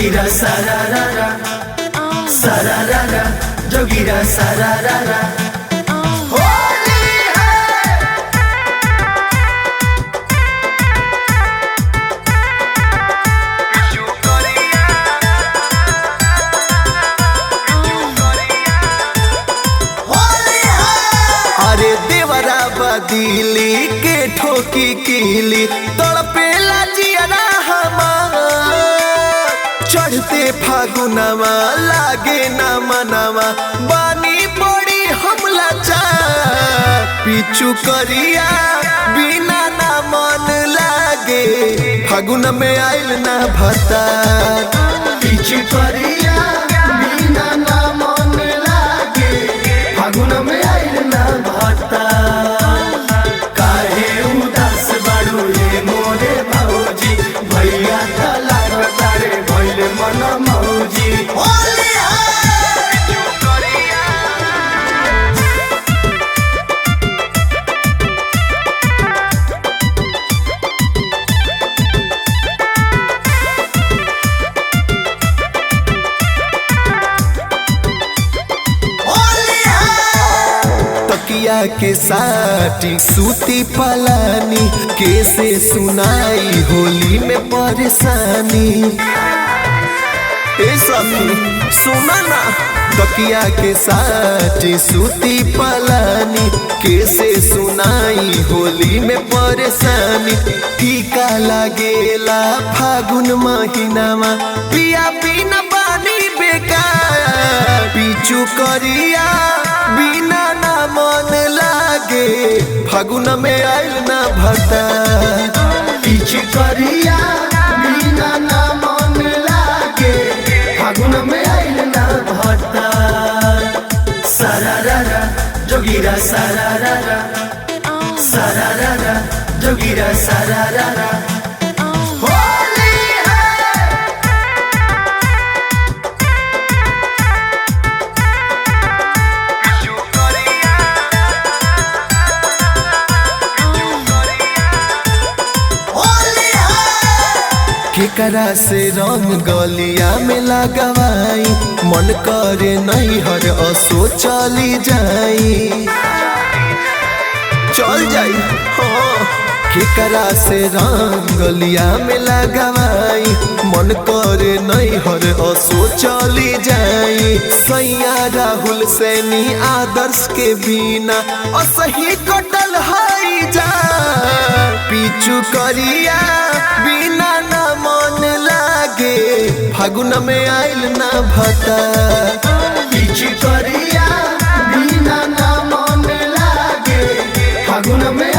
जोगीरा सारा रा रा, सारा रा रा, जोगीरा सारा रा रा। होली है। होली है। अरे देवरा बदिली के ठोकी कीली तड़पेला जियरा हमार। चढ़ते फागुनवा लागे ना मनवा बानी बड़ी हमला चार। पीछू करिया बिना ना मन लागे फागुन में आइल ना भतार। पीछू करिया बिना ना मन लागे फागुन में आइल ना भता। काहे उदास बाड़ू रे मोरे भौजी, भैया त लागता रे भइले मन मौजी। होली है। होली है। तकिया के साटी सूती पलानी कैसे सुनाई होली में परेशानी। ए सखी सुना ना, तकिया के साटी सूती पलानी कैसे सुनाई होली में परेशानी। फीका लागेला फागुन महीनामा पिया बिना पानी बेकार। पीछू करिया बिना ना मन लागे फागुन में आइल ना भता। पीछू करिया बिना ना मन लागे फागुन में आइल ना भता। सारा रा रा जोगीरा सारा रा रा, सारा रा रा, जोगीरा सारा रा रा। होली है। होली है। केकरा से रंग गलिया में लगवाई मन करे नहीं हर असो चली जाई। चल जाई हाँ। केकरा से रंग गलिया में लगवाई मन करे नहीं हर असो चली जाई। सैया राहुल सैनी आदर्श के बिना असही कटल हई जा। पीछू करिया बिना ना मन लागे फागुन में आइल ना भता। पीछू करिया बिना ना मन लागे फागुन में